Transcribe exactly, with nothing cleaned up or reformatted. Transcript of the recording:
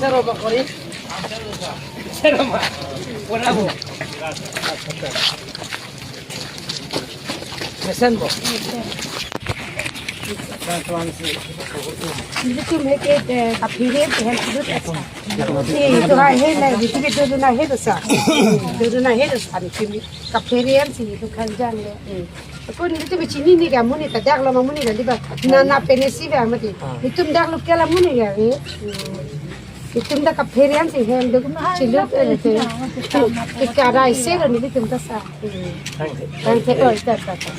Sero ba kori? Sero ma? Kona bo? Mesen bo? Nelitum he ke, eh, kaphere hem sudut asa. Eh, to ha he na, nelitum ke dodun ahe dosa. Dodun ahe dosa, nelitum kaphere hem si nelitum khanjang le. Eh. Ako nelitum chinine ke amonit ta dak lo amonit kali ba. Na na pensi ba mati. Nelitum dak lo ke la amonit ke. Eh. Nelitum dak kaphere hem si hem duk chiluk, eh, te. Ke karai se lo nelitum ta sa. Thank you. Oi, ta, ta, ta.